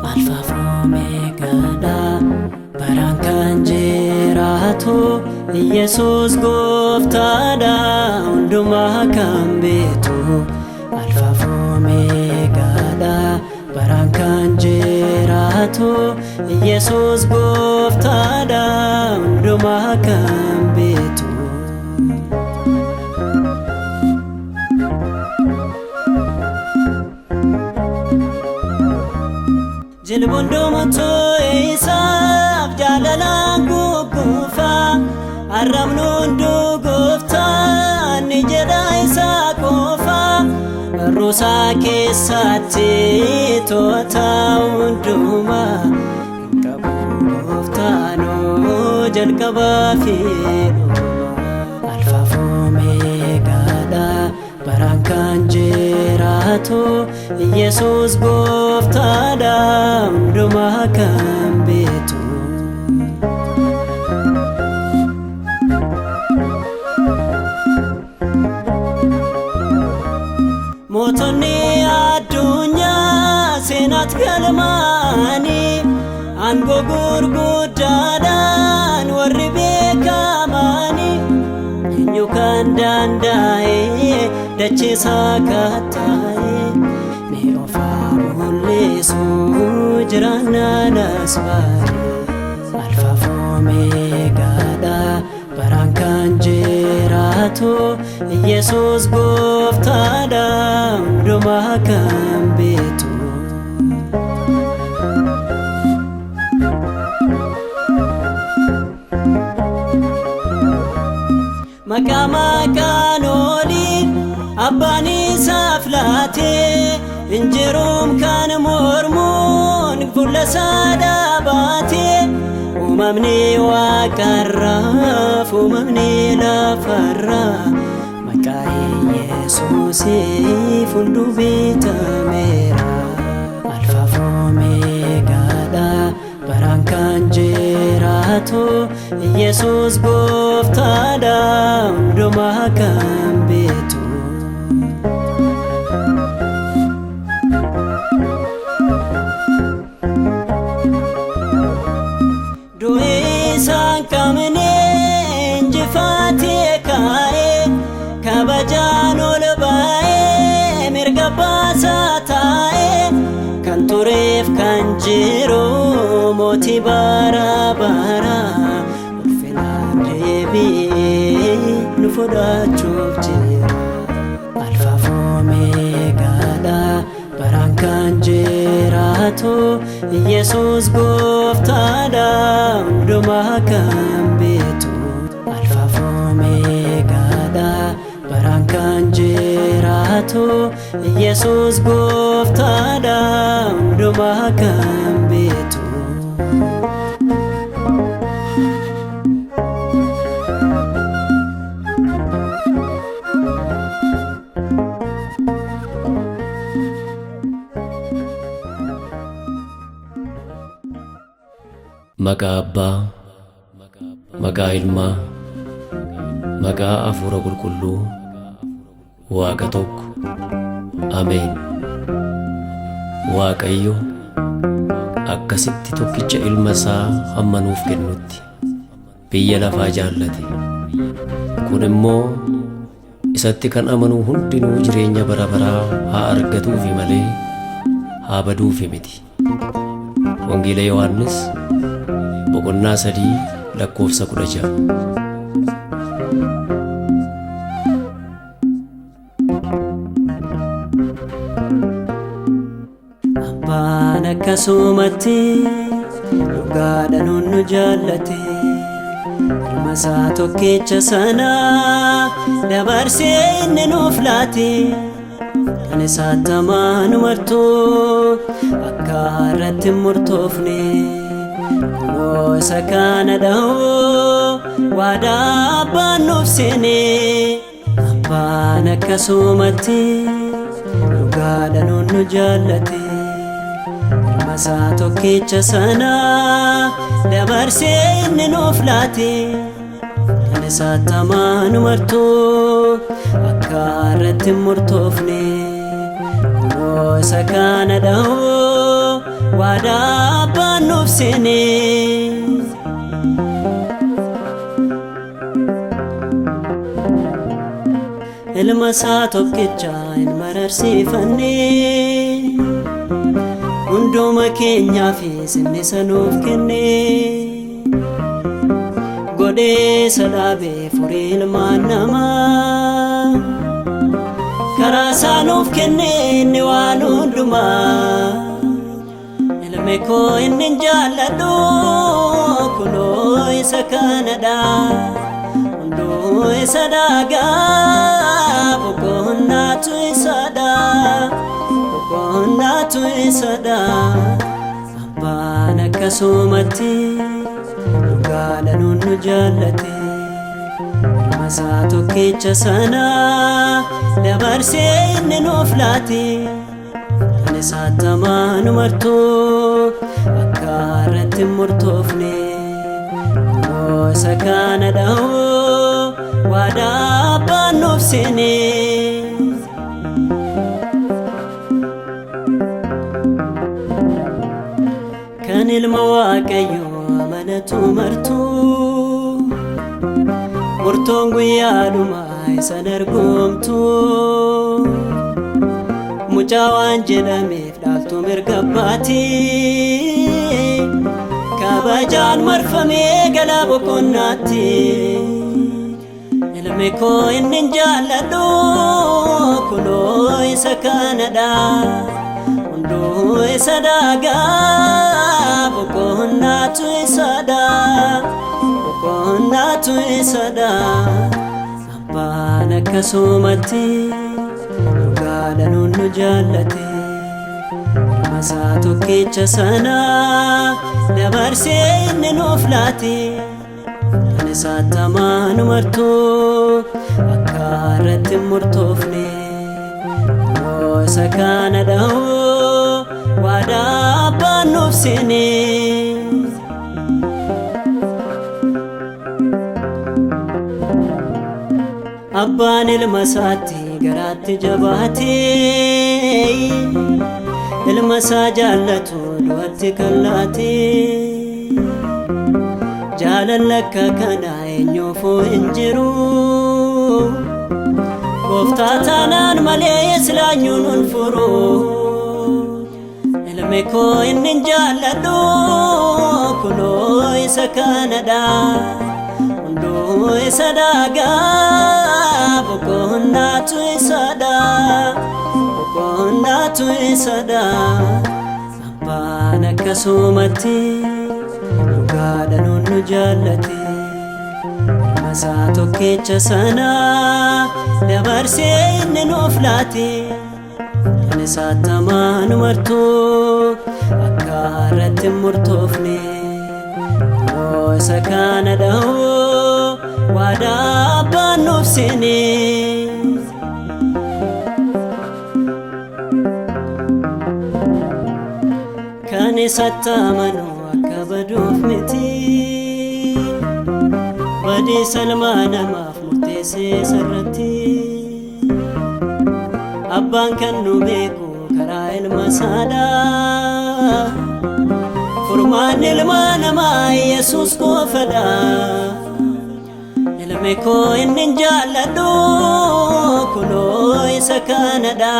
Alfaaf Omeegaadha baraan kan jiraatu Yesuus gooftaadha hundumaa kan beektu. Alfaaf Omeegaadha baraan kan jiraatu Yesuus gooftaadha hundumaa kan beektu. Jilbundumtuu isaaf jaalalaan gugguufa, arrabni hunduu gooftaan ni jedha isa qofa. Barruusaa keessatti to'ataa hundumaa hin qabu gooftaanoo jalqabaa fi dhuma. Alfaaf Omeegaadha baraan kan jiraatu Yesuus gooftaadha hundumaa kan beektu. Mootonni addunyaa seenaatti galmaa'anii, aangoo gurguddaadhaan warri beekamanii, eenyu kan danda'e dacheesaa kattaa'e mee ofaa mul'isu jiraannaan as baane. Alfaaf Omeegaadha baraan kan jiraatu Yesuus gooftaadha hundumaa kan beektu. Maqaa maqaan olii abbaan isaaf laatee, injiruum kan mormuun fuula isaa dhaabatee. Uumamni waaqarraaf uumamni lafarraa maqaa Yesuusiif hunduu bitameera. Alfaaf Omeegaadha baraan kan jiraatu Yesuus gooftaadha hundumaa kan beektu. Du'i isaan qabne injifatee kaa'ee, kabajaan ol ba'ee mirga baasaa taa'ee, kan tureef kan jiru mootii bara bara ulfinaan deebi'ee nu fudhachuuf jira. Alfaaf Omeegaadha baraan kan jiraatu Yesuus gooftaadha hundumaa kan beektu. Alfaaf Omeegaadha baraan kan jiraatu Yesuus gooftaadha hundumaa kan beektu. Maqaa Abbaa, maqaa Ilmaa, maqaa Hafuura Qulqulluu, Waaqa tokko. Ameen. Waaqayyo akkasitti tokkicha ilma isaa hamma nuuf kennutti biyya lafaa jaallate. Kun immoo isatti kan amanu hundinuu jireenya bara baraa haa argatuufi malee haa baduufi miti. Wangeela Yohaannis boqonnaa 3 lakkoofsa 16. Abbaan akkasumatti dhugaadhaan nu jaallate, ilma isaa tokkicha sana dabarsee inni nuuf laate. Kan Kan isaatti amanu martuu akka irratti hin murtoofne. Kunoo isa kana dha'oo waadaa abbaan nuuf seene. Abbaan akkasumatti dhugaadhaan nu jaallate. Ilma isaa tokkicha sana dabarsee inni nuuf laate. Kan isaatti amanu martuu akka irratti hin murtoofne. Kunoo isa kana dha'oo waadaa abbaan nuuf seene. Ilma isaa tokkicha hin mararsiifanne. Hunduma keenyaaf inni isa nuuf kenne. Godhee isa dhaabee furii ilmaan namaa. Karaa isaa nuuf kenne inni waan hundumaa. Ilmi koo inni hin jaalladhu kunoo isa kanadha. Hunduu isa daagaa boqonnaatu isadha. Boqonnaatu isadha. Abbaan akkasumatti dhugaadhaan nu jaallate. Ilma isaa tokkicha sana dabarsee inni nuuf laate. Kan isaatti amanu martuu akka irratti hin murtoofne. Kunoo isa kana dha'oo waadaa abbaan nuuf seene. Kan ilma Waaqayyoo amanatu martuu murtoon guyyaadhumaa isa dargoomtu. Mucaa waan jedhameef dhaaltuu mirga abbaatii. Kabajaan marfamee galaa boqonnaatti. Ilmi koo inni hin jaalladhu kunoo isa kanadha. Hunduu isa daagaa boqonnaatu isadha. Boqonnaatu isadha. Abbaan akkasumatti dhugaadhaan nu jaallate. Ilma isaa tokkicha sana dabarsee inni nuuf laate. Kan isaatti amanu martuu akka irratti hin murtoofne. Kunoo isa kana dha'oo waadaa abbaan nuuf seene. Abbaan ilma isaatti garaatti jabaatee ilma isaa jaallatu du'atti kallaatee. Jaalala akka kanaa eenyuufuu hin jiru. Gooftaa taanaan malee silaanyuun hin furu. Ilmi koo inni hin jaalladhu kunoo isa kanadha. Hunduu isa daagaa boqonnaatu isadha. Boqonnaatu isadha. Abbaan akkasumatti dhugaadhaan nu jaallate. Ilma isaa tokkicha sana dabarsee inni nuuf laate. Kan isaatti amanu martuu akka irratti hin murtoofne. Kunoo isa kana dha'oo waadaa abbaan nuuf seene. Kan isatti amanu akka baduuf miti. Badiisa ilma namaaf murteessee sarratti. Abbaan kan nu beeku karaa ilma isaadha. Furmaanni ilma namaa Yesuus qofadha. Ilmi koo inni hin jaalladhu kunoo isa kanadha.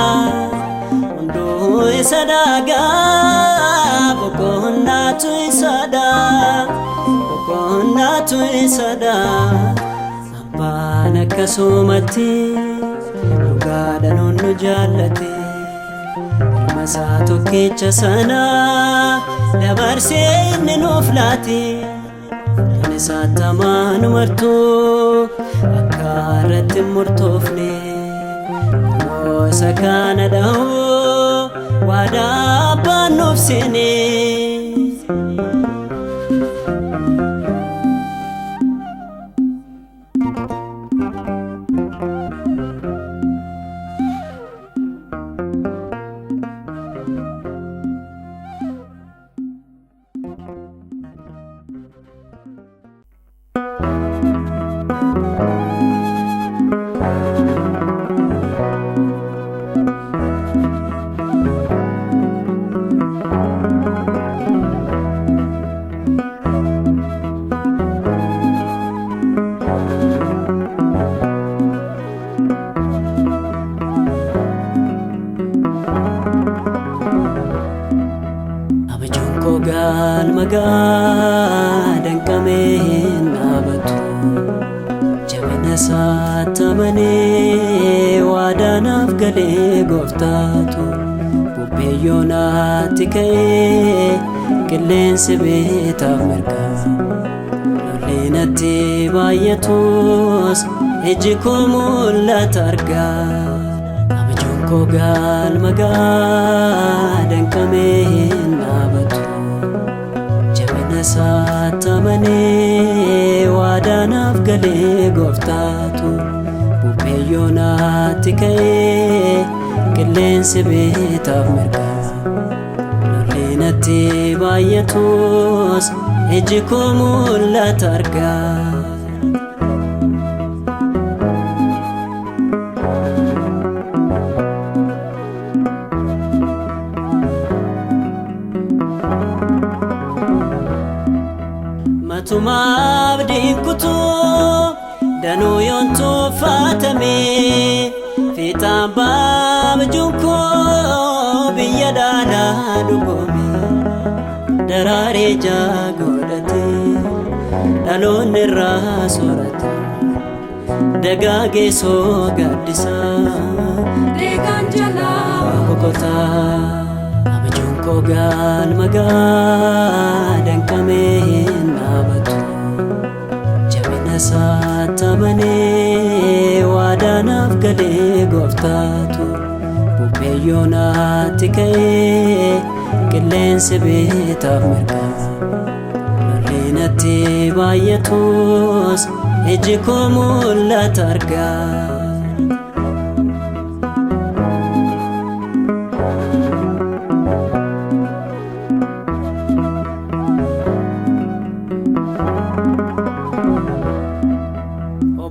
Hunduu isa daagaa boqonnaatu isadha. Boqonnaatu isadha. Abbaan akkasumatti dhugaadhaan nu jaallate. Ilma isaa tokkicha sana dabarsee inni nuuf laate. Kan isaatti amanu martuu akka irratti hin murtoofne. Kunoo Isa kana dhahoo waadaa abbaan nuuf seenee. Abjuun koo galma gahaa danqamee hin dhaabatu. Jabina isaatti amanee waadaa naaf galee gooftaatu. Bubbeeyyoo naatti ka'ee qilleensi beetaaf mirga. Lolli natti baay'atus iji koo mul'ata argaa. Abjuun koo galma gahaa danqamee hin dhaabatu. Jabina isaatti amanee waadaa naaf galee gooftaatu. Bubbeeyyoo naatti ka'ee qilleensi beetaaf mirga. Lolli natti baay'atus iji koo mul'ata argaa. Matuma abdiin kutuu danuu yoon tuffatame fiixaan baabjuun koo biyya dhaalaa dhugoome daraaree ijaa godhate dhaloonni irraa soorata dagaagee soo gaaddisaa Deegaan jalaa boqotaa. Abjuun koo galma gahaa danqamee hin dhaabatu. Jabina isaatti amanee waadaa naaf galee gooftaatu. Bubbeeyyoo naatti ka'ee qilleensi beetaaf mirga. Lolli natti baay'atus iji koo mul'ata argaa.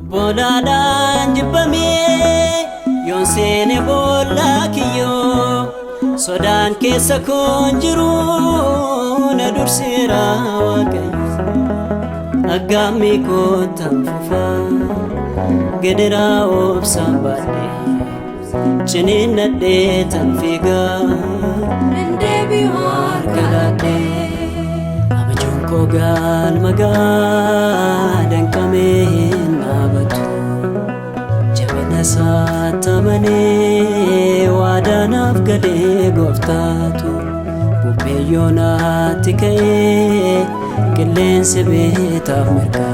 Obbolaadhaan jibbamee yoon seene boollaa kiyyoo sodaan keessa koon jiru na durseera Waaqayyo. Aggaammi koottan fufaa gidiraa obsaan baadhee ciniinnadhee tan fiigaa Hin deebi'u harka galaadhee. Abjuun koo galma gahaa danqamee hin dhaabatu. Jabina isaatti amanee waadaa naaf galee gooftaatu. Bubbeeyyoo naatti ka'ee qilleensi beetaaf mirga.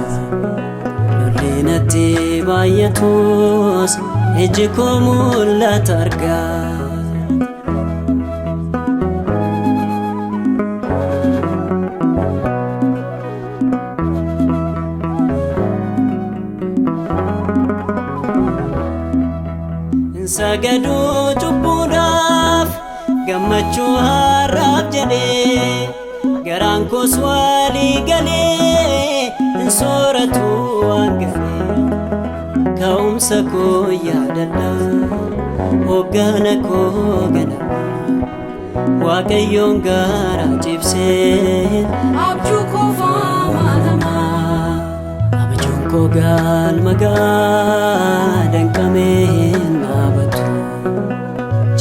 Lolli natti baay'atus iji koo mul'ata argaa. Sagaduu cubbuudhaaf gammachuu har'aaf jedhee garaan koos walii galee hin sooratu waan galee ka'umsa koo yaadadha hoggana koo ganama Waaqayyoon garaa cibsee Abjuu koo faamatamaa. Abjuun koo galma gahaa danqamee hin dhaabatu.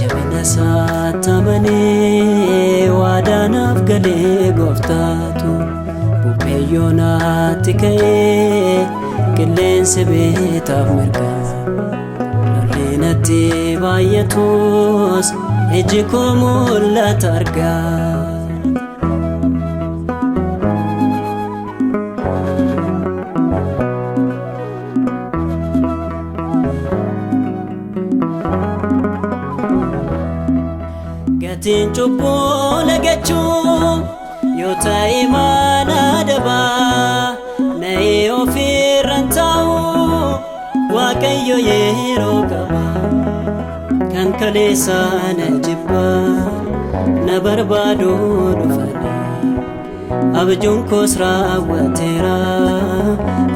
Jabina isaatti amanee waadaa naaf galee gooftaatu. Bubbeeyyoo naatti ka'ee qilleensi beetaaf mirga. Lolli natti baay'atus iji koo mul'ata argaa. Gatiin cubbuu lagachuu yoo ta'e maal adabaa na'ee ofirraan taa'u Waaqayyo yeroo qaba. Kan kaleessa na jibbaa na barbaadu dhufanii abjuun koos raawwateera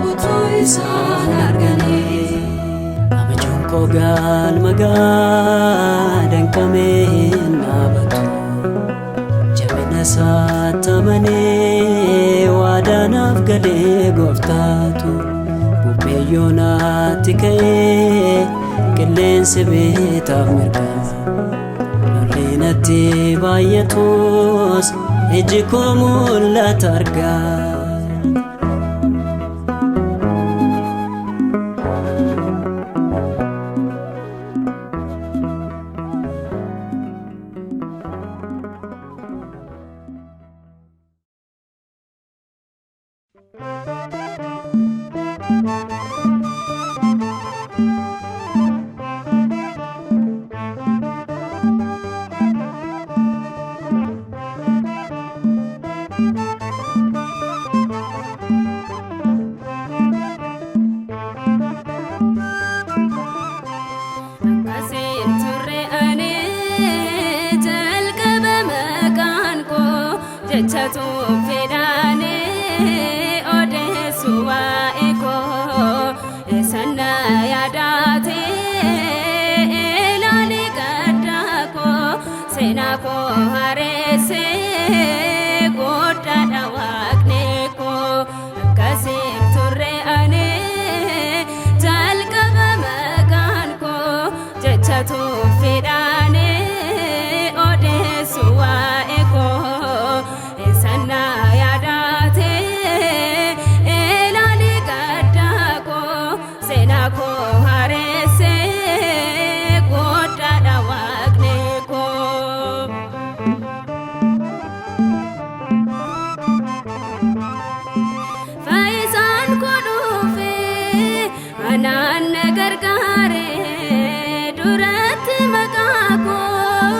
Utuu isaan arganii. Abjuun koo galma gahaa danqamee hin dhaabatu. Jabina isaatti amanee waadaa naaf galee gooftaatu bubbeeyyoo naatti ka'ee qilleensi beetaaf mirga. Lolli natti baay'atus iji koo mul'ata argaa. Akkasiin turre ani jalqaba maqaan koo jecha tuffeedhaani odeessu waa'ee koo eessan na yaadaate ilaali gaddaa koo seenaa koo hareesse guddaadha waaqni koo. Akkasiin turre ani jalqaba maqaan koo jecha tuffeedhaani odeessu waa'ee koo eessan na yaadaate ilaali gaddaa koo seenaa koo hareesse guddaadha waaqni koo. Faayisaan koo dhufe anaan na gargaare duratti maqaa koo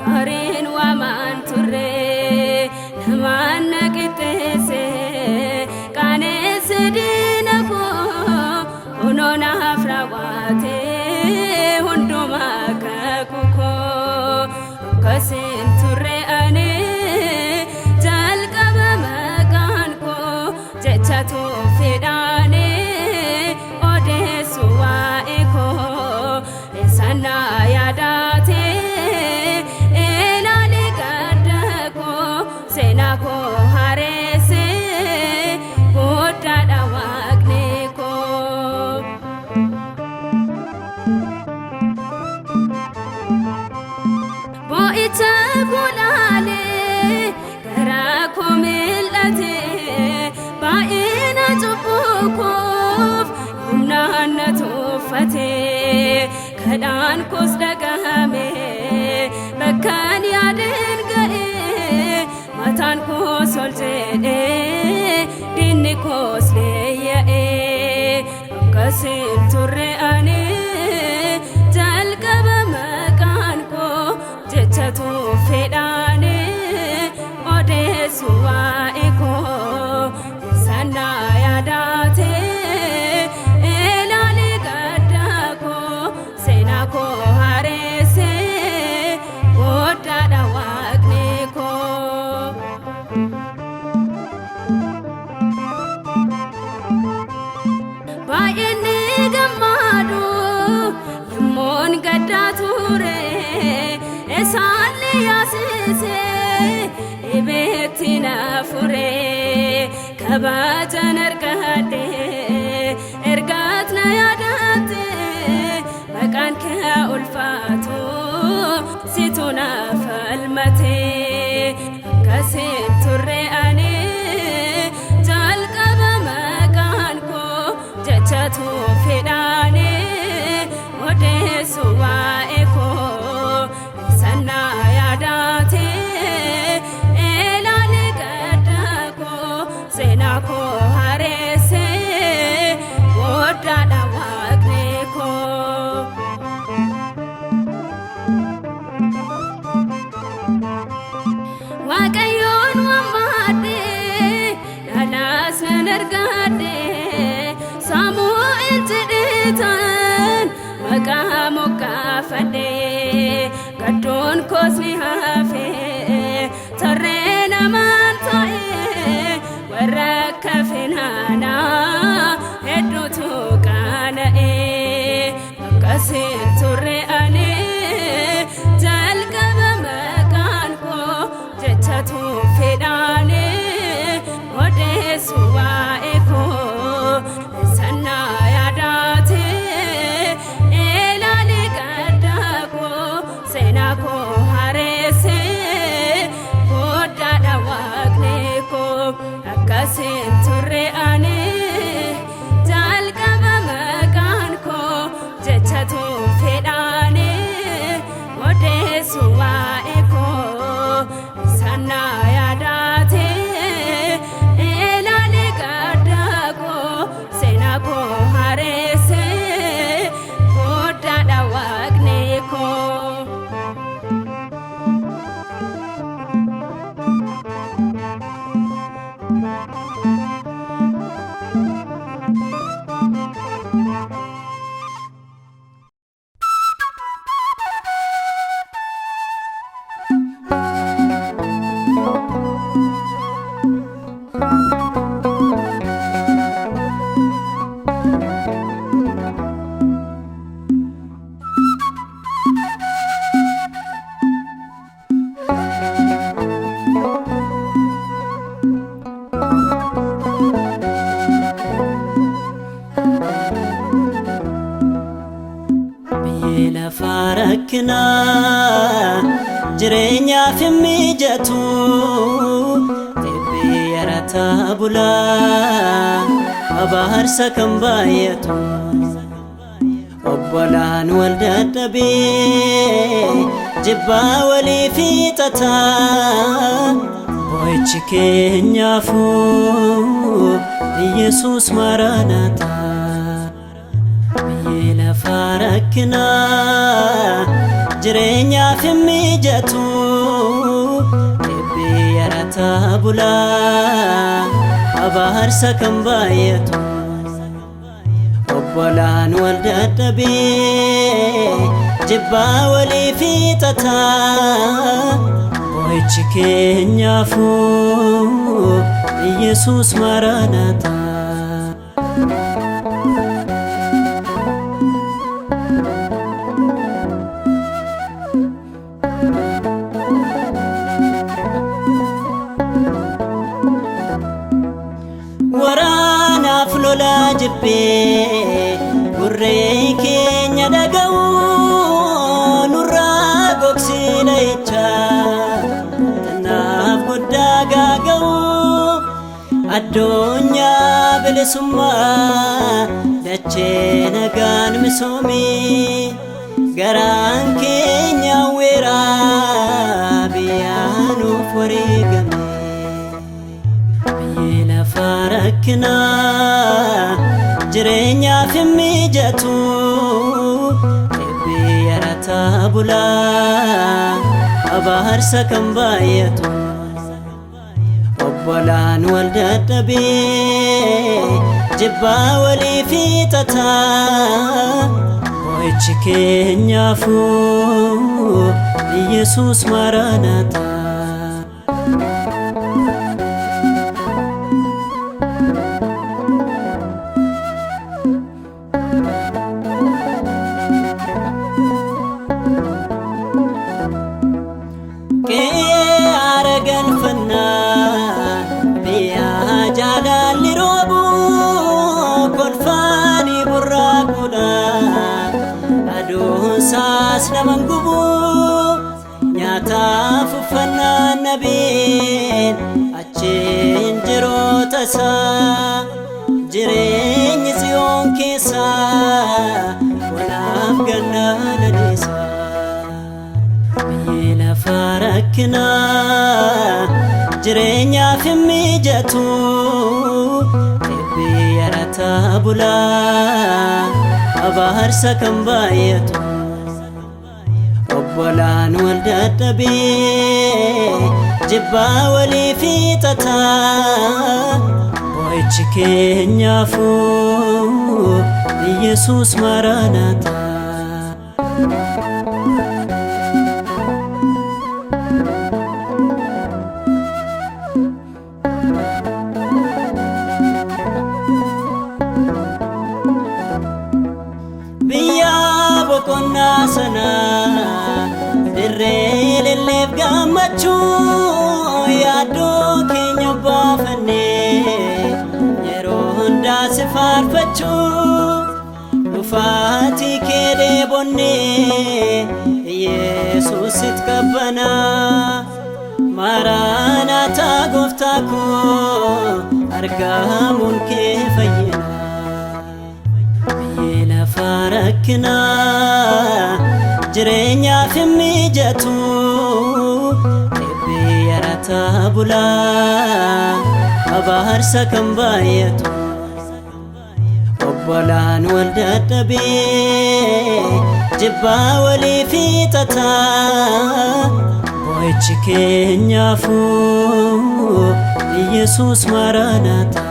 horiin waamaan turre namaan na qixxeesse qaaneesse diina koo kunoo naaf raawwate hundumaa kakuu koo. Akkasiin turre ani jalqaba maqaan koo jecha tuffeedhaani odeessu waa'ee koo eessan na yaadaate ilaali gadda koo seenaa koo hareesse guddaadha waaqni koo. Boo'icha kulaalee garaa koo mil'ate baay'ina cubbuu koof humnaan na tuffate kadhaan koos dhagahame bakkaan yaadeen ga'e mataan koos ol jedhee diinni koos leeyya'e. Akkasiin turre ani jalqaba maqaan koo jecha tuffeedhaani odeessu waa'ee koo eessan na yaadaate ilaali gaddaa koo seenaa koo hareesse guddaadha waaqni koo. Baay'inni gammadu yommuun gaddaa ture isaan yaasise dhibeetti na fure kabajan argadhe ergaat na yaadatte maqaan kee ulfaatu situ na falmate. Akkasiin turre ani jalqaba maqaan koo jecha tuffeedhaani odeessu waa'ee koo eessan na yaadaate ilaali gaddaa koo seenaa koo hareesse guddaadha waaqni koo. Waaqayyoon waammadhe dhalaas nan argadhe Saamu'eel jedheetan maqaa moggaafadhe gaddoon koos ni hafe tarree namaan ta'e warra akka finaanaa hedduutu qaana'e akkasiin turre ani jalqaba maqaan koo jechatu fedhaane odeessu waa'ee koo sannaa yaadaate ilaali gaddaa koo seenaa koo hareesse guddaadha waaqni koo akkasiin turre ani jalqaba maqaan koo jechatu fedhaane odeessu waa'ee koo sannaa yaadaate ilaali gaddaa koo seenaa koo hareesse guddaadha waaqni koo. Biyyi lafaa rakkinaa jireenyaaf hin mijatu Eebbi yarataa bulaa abaarsa kan baay'atu Obbolaan wal dadhabee jibbaa walii fiixataa Boo'ichi keenyaafuu Iyesuus maranaataa Biyyi lafaa rakkinaa jireenyaaf hin mijatu Eebbi yarataa bulaa abaarsa kan baay'atu Obbolaan wal dadhabee jibbaa walii fiixataa Boo'ichi keenyaafuu Iyesuus maranaataa. Waraanaaf lolaa jibbee gurree keenya dhaga'u nurraa gogsina jecha xinnaaf guddaa gaaga'u addunyaa bilisummaa dachee nagaan misoomii garaan keenya weeraa biyyaa nuuf wareegame. Biyyi lafaa rakkinaa jireenyaaf hin mijatu Eebbi yarataa bulaa abaarsa kan baay'atu Obbolaan wal dadhabee jibbaa walii fiixataa Boo'ichi keenyaafuu Iyesuus maranaataa. Qe'ee aara galfannaa biyya jaalalli roobu kolfaanii burraaquudha aduun saas naman gubu nyaataaf uffannaan nabeen achiin jiruu tasaa jireenyi tsiyoon keessaa walaaf gannaa lalisaa. Biyyi lafaa rakkinaa jireenyaaf hin mijatu Eebbi yarataa bulaa abaarsa kan baay'atu Obbolaan Obbolaan wal dadhabee jibbaa walii fiixataa boo'ichi keenyaafuu Iyesuus Maranaataa. Biyya boqonnaa sanaa dirree lelleef gammachuu yaaddoo keenya baafannee yeroo hundaa si faarfachuu dhufaatii kee dheebonnee Yesuusit qabbanaa Maranaataa gooftaa koo argamuun kee fayyina. Biyyi lafaa rakkinaa jireenyaaf hin mijatu eebbi yarataa bulaa abaarsa kan baay'atu obbolaan wal dadhabee jibbaa walii fiixataa boo'ichi keenyaafuu Iyesuus Maranaataa.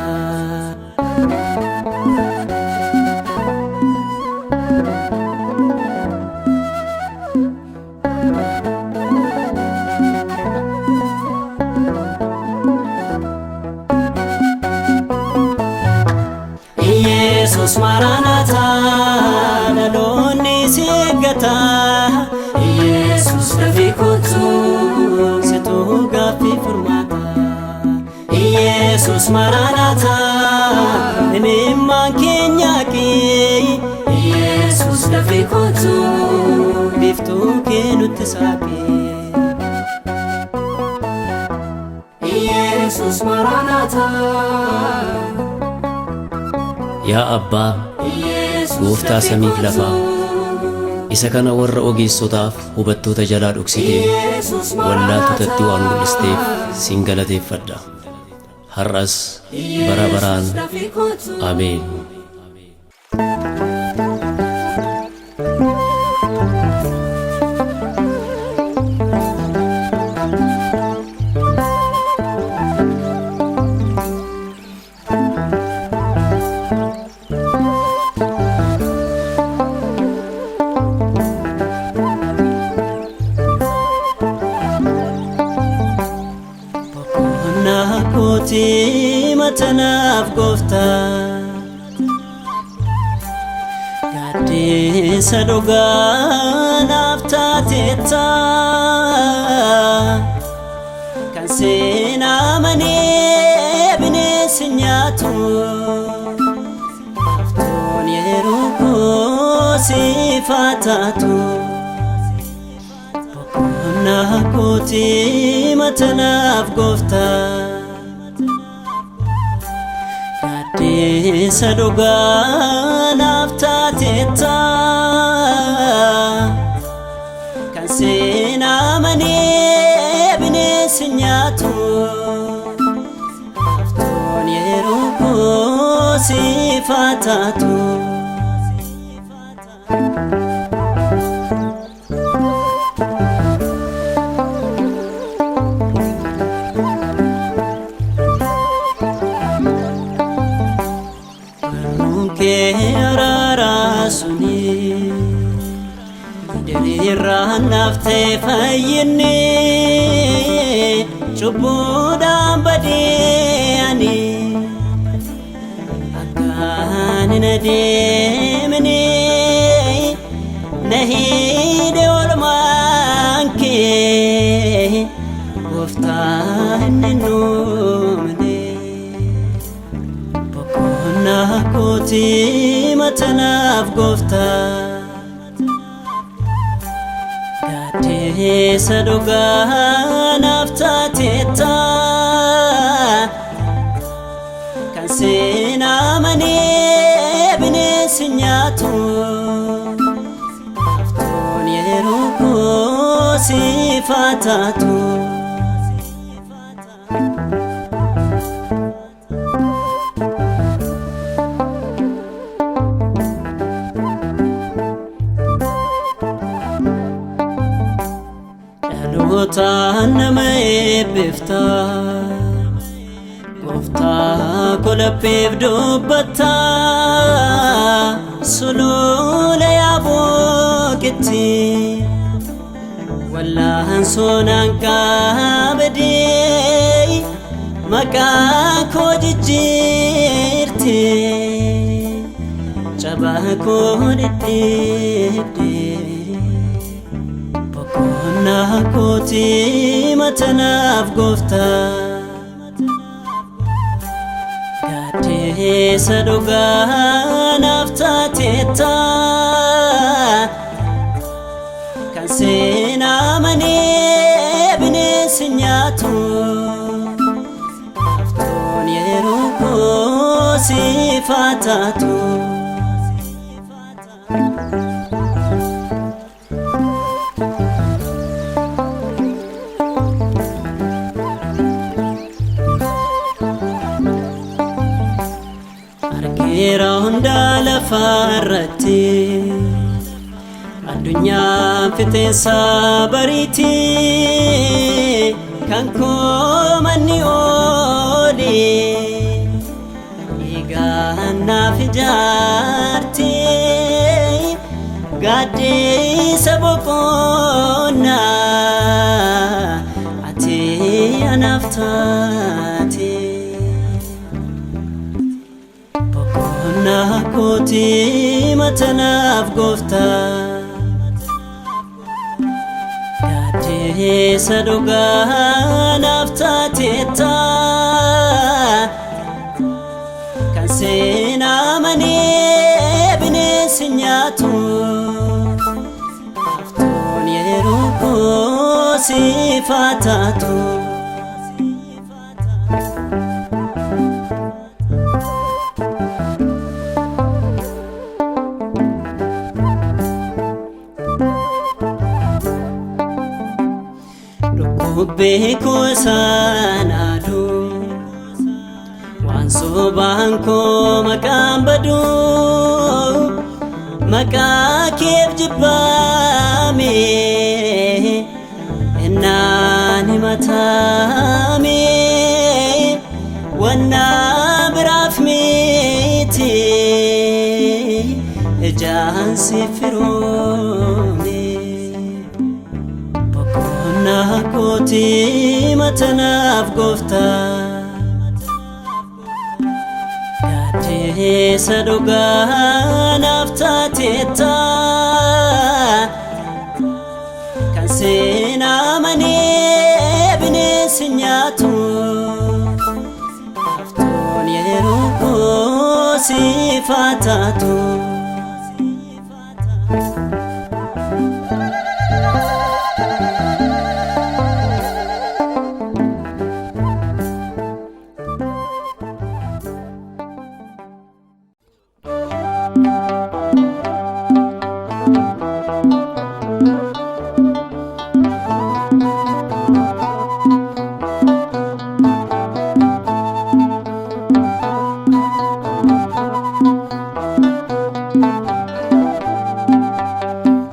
Iyesus Maranaataa dhaloonni si eeggata. Iyesus dafii kottu situ gaaffii furmaata. Iyesus Maranaataa imimmaan keenya haqi. Iyesus dafii kottu biiftuu kee nutti saaqi. Iyesus Maranaataa. Yaa Abbaa, Gooftaa samiif lafaa, isa kana warra ogeessotaaf hubattoota jalaa dhoksitee wallaaltotatti waan mul'isteef sin galateeffadha. Har'as bara baraan. Ameen. Boqonnaa kootii matanaaf gooftaa Gaaddisa dhugaa naaf taateetta kan seenaa malee bineensi nyaatu haftuun yeroo koo siif haa taatu. Boqonnaa kootii matanaaf gooftaa Gaaddisa dhugaa naaf taateetta kan seenaa malee bineensi nyaatu haftuun yeroo koo siif haa taatu. Barruun kee araaraa suni diriirraa naaf ta'e fayyinni cubbuudhaan badee ani akkaan hin adeemne na hidhe oolmaan kee gooftaa hin nuumne. Boqonnaa kootii matanaaf gooftaa Gaaddisa dhugaa naaf taateetta kan seenaa malee bineensi nyaatu haftuun yeroo koo siif haa taatu. Tuutaan nama eebbifta. Gooftaa koo lapheef dubbatta. Sulula yaabooqitti. Wallaan sonaan qabdee maqaa koo jijjiirte. Cabaa koo dhidhiibdee. Boqonnaa kooti matanaaf gooftaa. Gaaddeessa dhugaa naaf taateetta. Kan seenaa malee bineensi nyaatu. Haftuun yeroo koo siif haa taatu. Argeera hundaa lafarratti addunyaan fixeensa bariiti kan koo manni oole dhiigaan naaf ijaarte gaaddeessa boqonnaa ati anaaf taate. Boqonnaa kooti matanaaf gooftaa. Gaaddeessa dhugaa naaf taateetta. Kan seenaa malee bineensi nyaatu. Haftuun yeroo koo siif haa taatu. Dhukkubbii koo sanaadu waan sobaan koo maqaan badu maqaa keef jibbaame innaan himatame wannaa biraaf miti ijaan si firoome. Boqonnaa kooti matanaaf gooftaa. Gaaddeessa dhugaa naaf taateetta. Kan seenaa malee bineensi nyaatu. Haftuun yeroo koo siif haa taatu.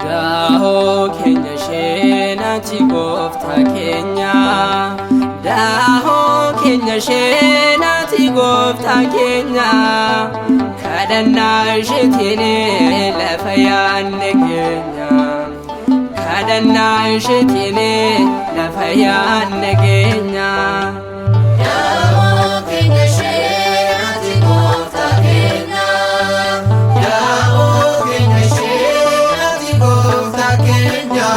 Daahoo keenya isheenati gooftaa keenya. Daahoo keenya isheenati gooftaa keenya. Kadhannaa isheetiin lafa yaanne keenya. Kadhannaa isheetiin lafa yaanne keenya. Daahoo keenya isheenati gooftaa keenya. Daahoo keenya isheenati gooftaa keenya.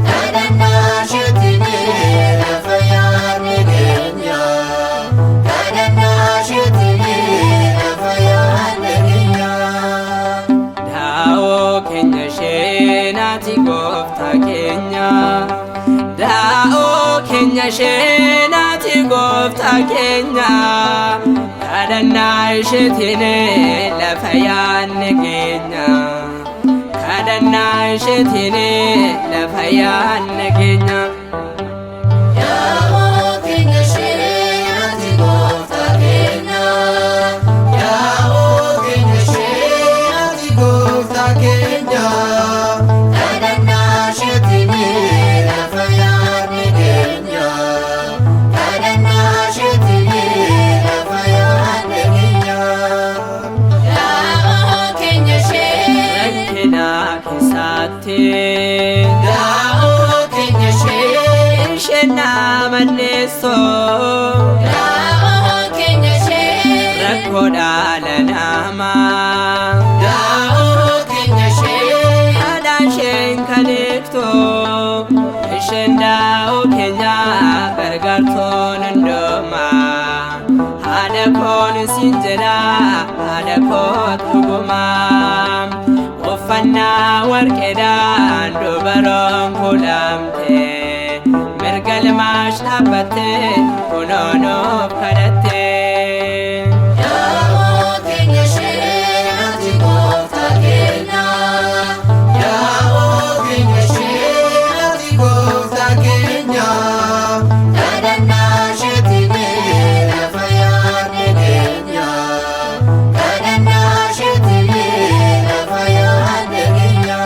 Kadhannaa isheetiin lafa yaanne keenya. Kadhannaa isheetiin lafa yaanne keenya. Daa'oo keenya isheenati gooftaa keenya. Daa'oo keenya isheenati gooftaa keenya. Kadhannaa isheetiin lafa yaanne keenya. Kadhannaa isheetiin lafa yaanne keenya. Daahoo keenya isheenati gooftaa keenya. Daahoo keenya isheenati gooftaa keenya. Kadhannaa isheetiin lafa yaanne. Isheen nama deessoo. Daa'oo keenya ishee. Rakkoo dhala namaa. Daa'oo keenya ishee. Haadha isheen kan eegtu. Isheen daa'oo keenya gargaartoon hundumaa. Haadha koon siin jedha haadha koo dhugumaa. Uffannaa warqeedhaan dubaroon kuulamte. Mirga ilmaash dhaabbatte kunoo nuuf kadhatte. Daa'oo keenya ishee ati gooftaa keenya. Daa'oo keenya ishee ati gooftaa keenya. Kadhannaa isheetiin lafa yaadne keenya. Kadhannaa isheetiin lafa yaadne keenya.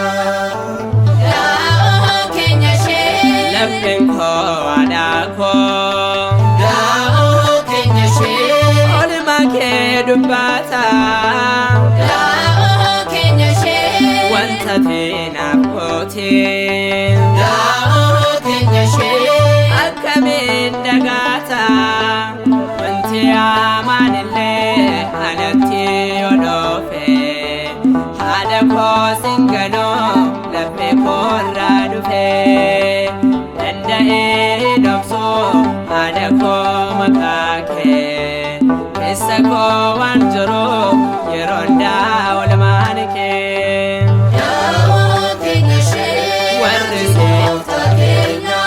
Daa'oo keenya ishee. Lapheen koo haadha koo. Daa'oo keenya ishee. Oolmaa kee dubbata. Daa'oo keenya ishee. Wanta teenaaf goote. Daa'oo keenya ishee. Akkamiin dagaata. Wanti hamaan illee anatti yoo dhufe. Haadha koo singanoo laphee koo irraa dhufe. Danda'ee dhoksu haadha koo maqaa kee. Keessa koo waan jiru yeroo hundaa oolmaan kee. Daa'oo keenya ishee Warri ati gooftaa keenya.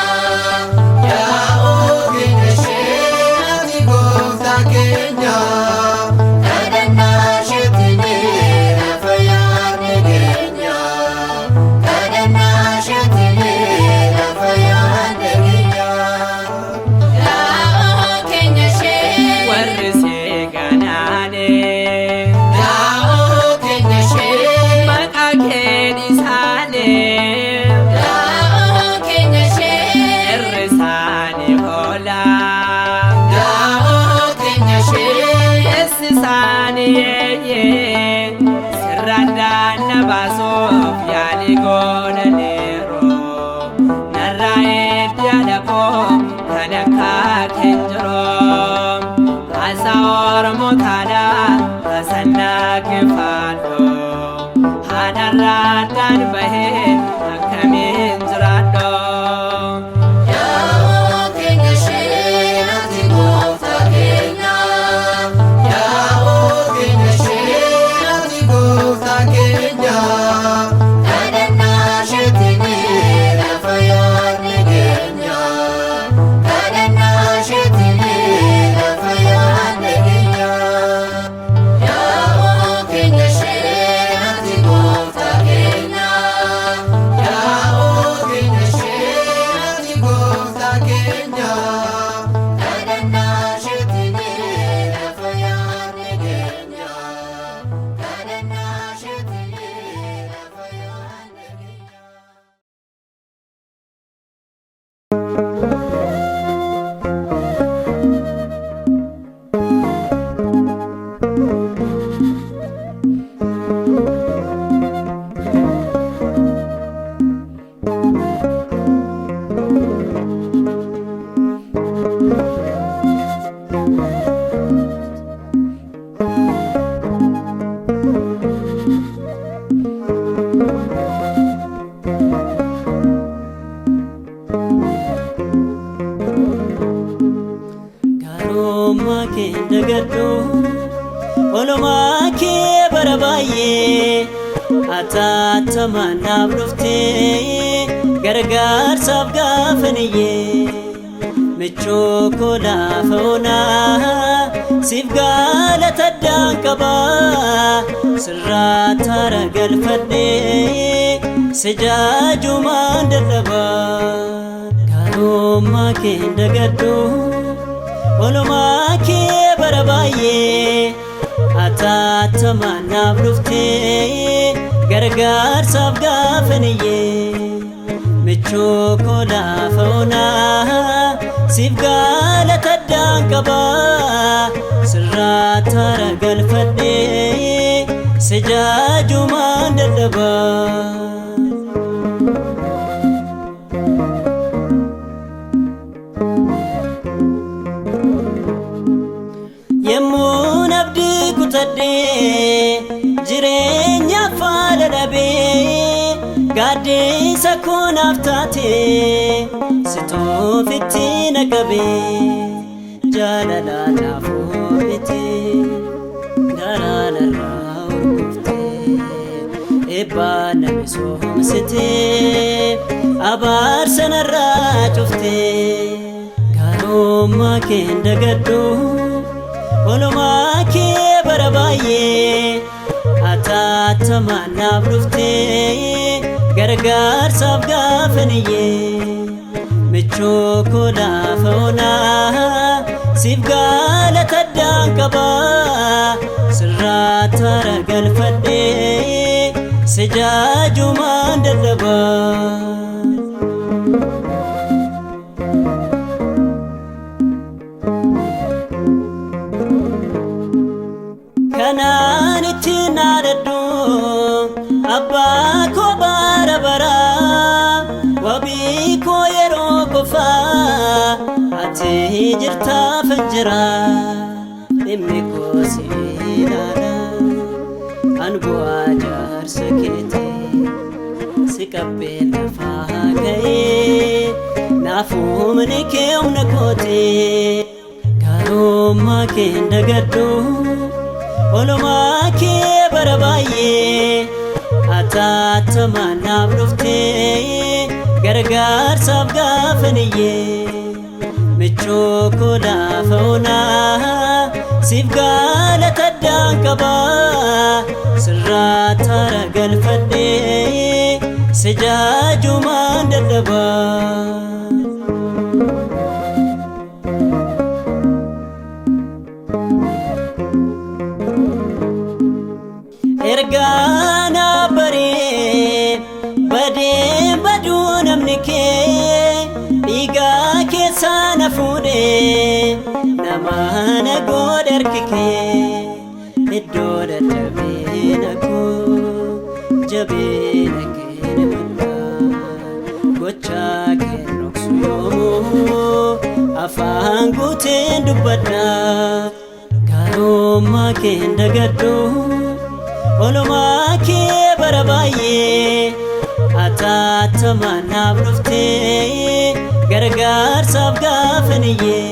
Daa'oo keenya ishee ati gooftaa keenya. Kadhannaa isheetiin lafa yaadne keenya. Kadhannaa isheetiin lafa yaadne keenya. Daa'oo keenya ishee. Warri si ganaane. Daa'oo keenya ishee. Maqaa kee dhiisaane. Daa'oo keenya ishee. Irri isaanii hoola. Daa'oo keenya ishee. Keessi isaanii yeeyyee. Sirra daanna baasuuf yaalii godhaniiru. Narraa eeddi haadha koo kan akka kee hin jiru. Haasaa Oromoo taanaa taasannaa geeffadhu. Haadharraa addaan bahee akkamiin jiraadhu? Daa'oo keenya ishee ati gooftaa keenya. Daa'oo keenya ishee ati gooftaa keenya. Kadhannaa isheetiin lafa yaadne keenya. Kadhannaa isheetiin lafa yaadne keenya. Daa'oo keenya ishee ati gooftaa keenya. Daa'oo keenya ishee ati gooftaa keenya. Kadhannaa isheetiin lafa yaadne keenya. Kadhannaa isheetiin lafa yaadne keenya. Gaarummaa kee dagadhu oolmaa kee bara baay'ee ataatamaan naaf dhuftee gargaarsaaf gaafaniyyee michuu koo lafa onaa siif galata addaan qabaa sirraa taara galfadhee si jaajumaan dadhabaa gaarummaa kee dagadhu. Oolmaa kee bara baay'ee ataatamaan naaf dhuftee gargaarsaaf gaafaniyyee michuu koo lafa onaa siif galata addaan qabaa sirraa taara galfadhee si jaajumaan dadhabaa. Gaaddisa koo naaf taate situufitti na qabe jaalala naaf oolite garaa narraa urgufte eebbaa na misoomsite abaarsa narraa cufte gaarummaa kee hin dagadhu oolmaa kee bara baay'ee ataatamaan naaf dhufte gargaarsaaf gaafaniyyee michuu koo lafa onaa siif galata addaan qaba sirraa tara galfadhee si jaajumaan dadhaba. Kanaan ittiin naadadhu abbaa koo bara baraa wabii koo yeroo qofaa ati jirtaaf jira dhimmi koo si ilaala an bu'aa jaarsa keeti si qabbee lafaa ka'ee naaf humni kee humna kooti gaarummaa kee hin dagadhu oolmaa kee bara baay'ee ataatamaan naaf dhufte gargaarsaaf gaafaniyyee michuu koo lafa onaa siif galata addaan qaba sirraa tara galfadhee si jaajumaan dadhaba. Ergaa na baree badee baduu namni kee dhiigaa keessaa na fuudhee nama na godhe harki kee iddoo dadhabee na koo jabeena kee na muddaa gochaa kee dhoksu yoomuu afaan guuteen dubbadha gaarummaa kee hin dagadhu oolmaa kee bara baay'ee ataatamaan naaf dhufte gargaarsaaf gaafaniyyee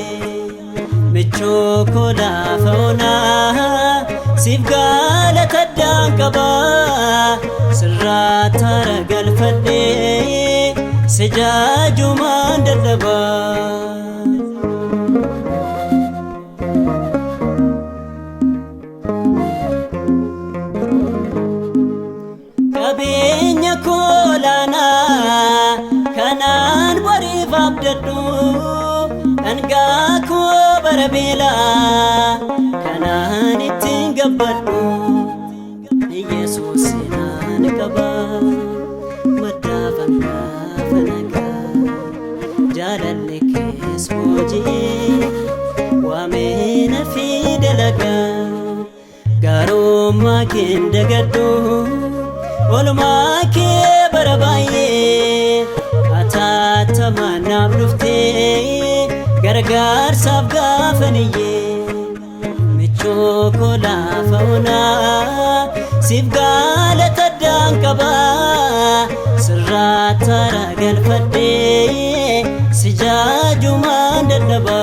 michuu koo lafa onaa siif galata addaan qaba sirraa tara galfadhee si jaajumaan dadhaba. Qabeenya koo laanaa kanaan boriif abdadhu dhangaa koo bara beelaa kanaan ittiin gabbadhu Yesuus naan qaba maddaafan gaafa nagaa jaalalli kees booji'ee waamee na fi dalagaa gaarummaa kee hin dagadhu oolmaa kee bara baay'ee ataatamaan naaf dhufte gargaarsaaf gaafaniyyee michuu koo lafa onaa siif galata addaan qaba sirraa tara galfadhee si jaajumaan dadhaba.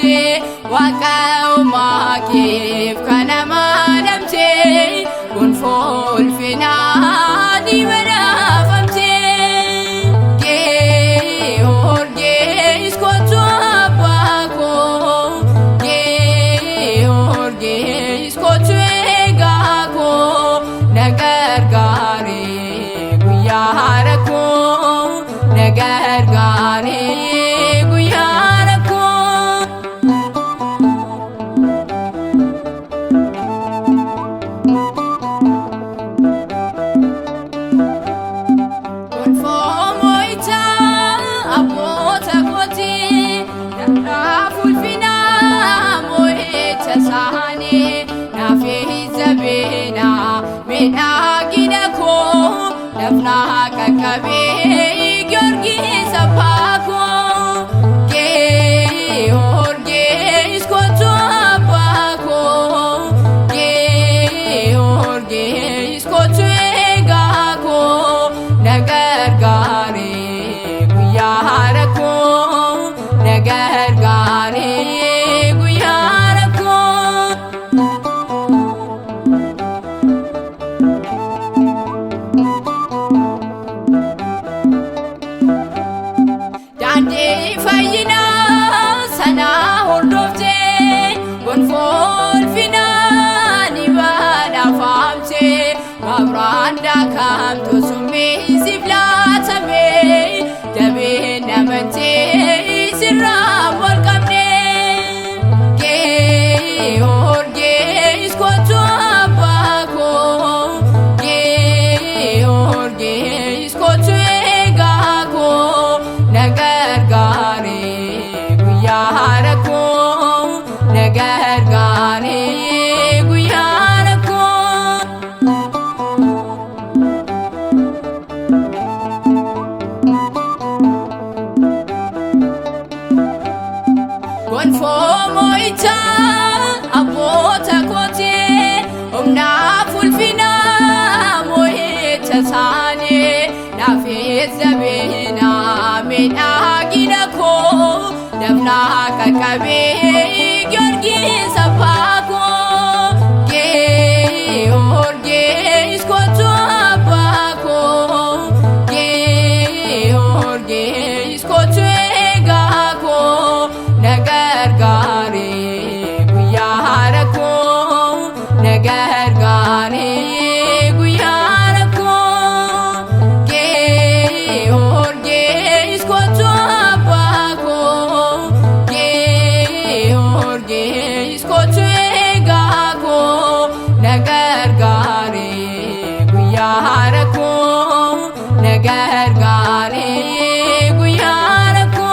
Badhaafamtee waaqa uumaa keef kan amanamtee gonfoo ulfinaa ni badhaafamtee. Giyoorgis kottu abbaa koo Giyoorgis kottu eegaa koo na gargaari guyyaa rakkoo na gargaari guyyaa rakkoo. Gonfoo moo'ichaa abboota kootii narraa ulfinaa moo'icha isaanii naaf jabeena miidhagina koo lafnaa qaqqabee Giyoorgis abbaa koo Giyoorgis kottu abbaa koo Giyoorgis kottu eegaa koo na gargaari guyyaa rakkoo na gargaari guyyaa rakkoo. Daandii fayyinaa sana hordoftee gonfoo ulfinaa ni badhaafamtee mabraan daakamtu summii siif laatamee jabeen amantee sirraa walqabnee. Giyoorgis kottu abbaa koo Giyoorgis kottu eegaa koo na gargaari guyyaa rakkoo na gargaari guyyaa rakkoo. Gonfoo moo'ichaa abboota kootii humnaaf ulfinaa moo'icha isaanii naafis jabeena miidhagina koo dafnaa qaqqabee Giyoorgis abbaa koo Giyoorgis kottu abbaa koo Giyoorgis kottu eegaa koo na gargaari guyyaa rakkoo na gargaari guyyaa rakkoo Giyoorgis kottu abbaa koo Giyoorgis kottu eegaa koo na gargaari guyyaa rakkoo na gargaari guyyaa rakkoo.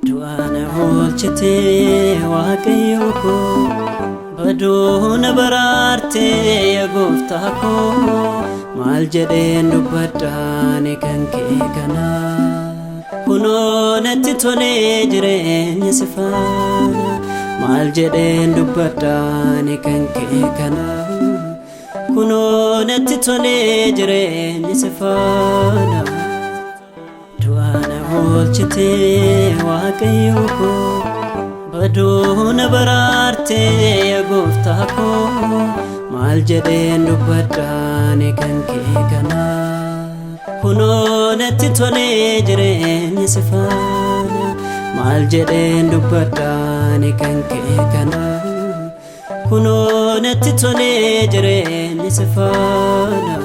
Du'a na oolchitee Waaqayyo koo baduu na baraartee yaa gooftaa koo maal jedheen dubbadhaani kan kee kana kunoo natti tolee jireenya si faana maal jedheen dubbadhaani kan kee kana kunoo natti tolee jireenya si faana. Du'a na oolchitee Waaqayyo koo baduu na baraartee yaa gooftaa koo maal jedheen dubbadhaani kan kee kana kunoo natti tolee jireenyi si faana maal jedheen dubbadhaani kan kee kana Kunoo natti tolee jireenyi si faana.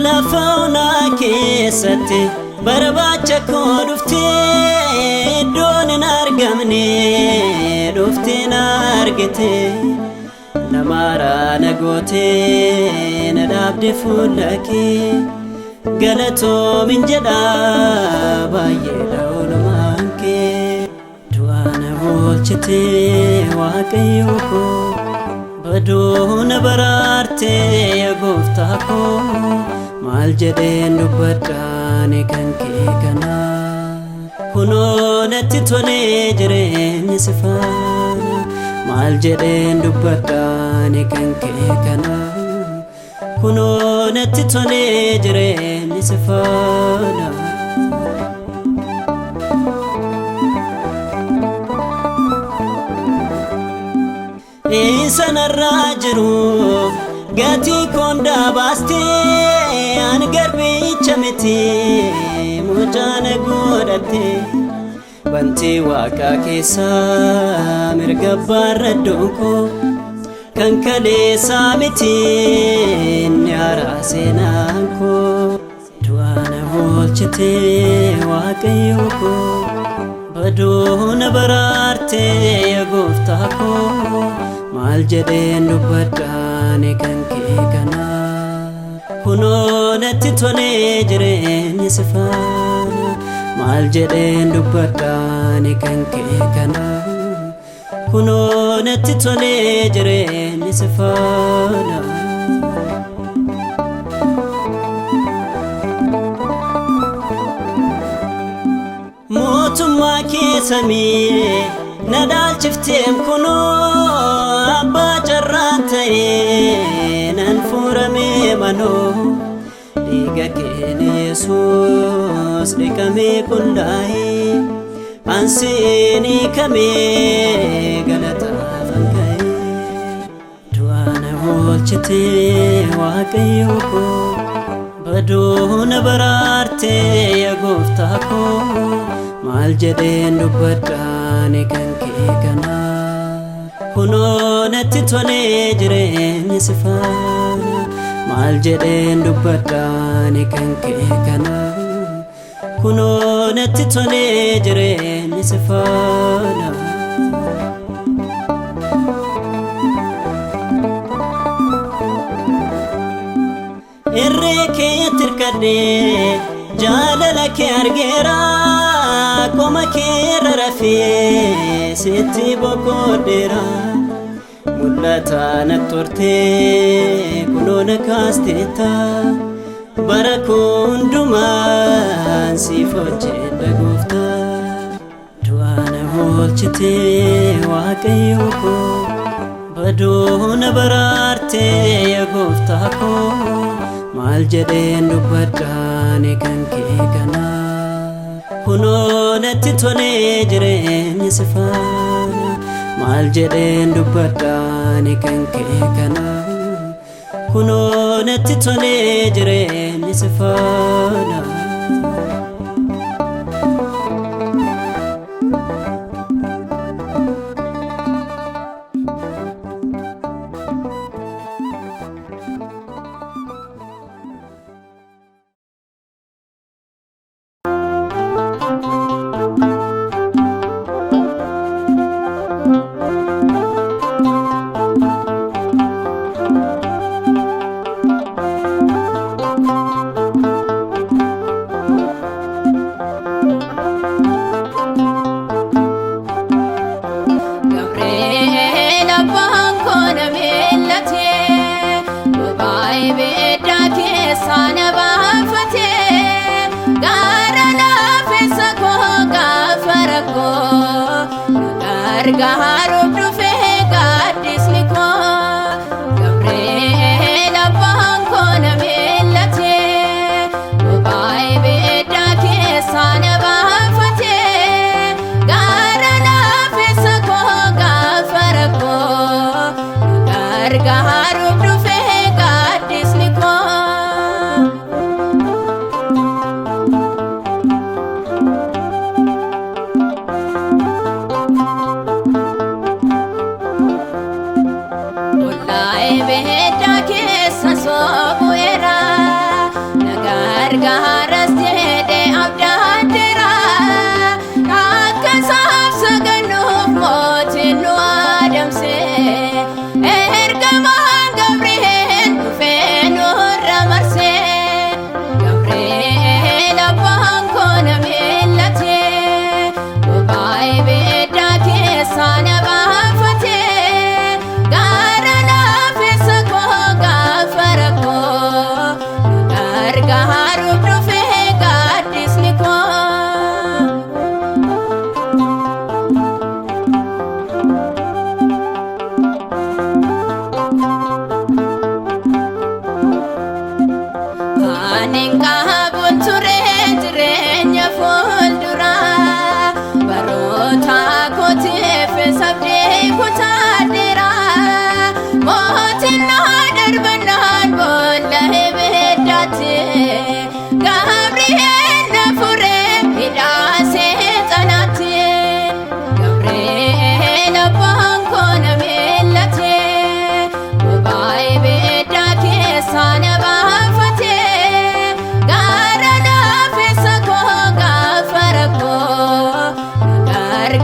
Lafa onaa keessatti barbaacha koo dhuftee, iddoon hin argamne dhuftee na argite. Namaaraa na gootee na dhaabde fuula kee, galatoomin jedha baay'eedha oolmaan kee. Du'a na oolchitee Waaqayyo koo, baduu na baraartee yaa gooftaa koo, maal jedheen dubbadhaani kan kee kana? Kunoo natti tolee jireenyi si faana. Maal jedheen dubbadhaani kan kee kana? Kunoo natti tolee jireenyi si faana. Isa narraa jiru gatii koondaa baastee, an garbicha miti mucaa na godhatte. Bantii waaqaa keessaa mirga abbaarra iddoon koo, kan kaleessaa miti inni haaraa seenaan koo. Du'a na oolchitee Waaqayyo koo, baduu na baraartee yaa gooftaa koo, maal jedheen dubbadhaani kan kee kana? Kunoo natti tolee jireenyi si faana. Maal jedheen dubbadhaani kan kee kana? Kunoo natti tolee jireenyi si faana. Mootummaa kee samii na dhaalchifteem, kunoo abbaa carraan ta'ee nan furamee manoo. Dhiiga keen Yesuus dhiqamee qullaa'ee, ansiin hiikamee galataafan ka'ee. Du'a na oolchitee Waaqayyo koo, baduu na baraartee yaa gooftaa koo, maal jedheen dubbadhaani kan kee kana? Kunoo natti tolee jireenyi si faana. Maal jedheen dubbadhaani kan kee kana? Kunoo natti tolee jireenyi si faana. Irree kee tirkadhee jaalala kee argeera, qoma kee irra rafee sitti boqodheera. Mul'ata natti hortee kunoo na kaasteetta, bara koo hundumaan siif hojjedha gooftaa. Du'a na oolchitee Waaqayyo koo, baduu na baraartee yaa gooftaa koo, maal jedheen dubbadhaani kan kee kana? Kunoo natti tolee jireenyi si faana. Maal jedheen dubbadhaani kan kee kana? Kunoo natti tolee jireenyi si faana. Gabri'eel abbaan koo na beellate, bobaa ibiddaa keessaa na baafate, gaara laafessa koo gaafa rakkoo na gargaaruuf dhufe gaaddisni koo. Gabri'eel abbaan koo na beellate, bobaa ibiddaa keessaa na baafate, gaara laafessa koo gaafa rakkoo na gargaaruuf dhufe gaaddisni koo.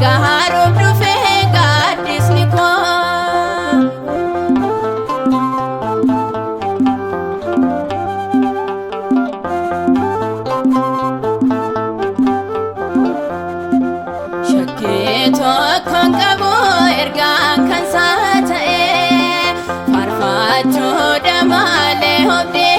Gargaaruuf dhufee gaaddisni koo. Shakkii tokkoon qabu ergaan kan isaa ta'e, faarfachuu damaalee hobdii.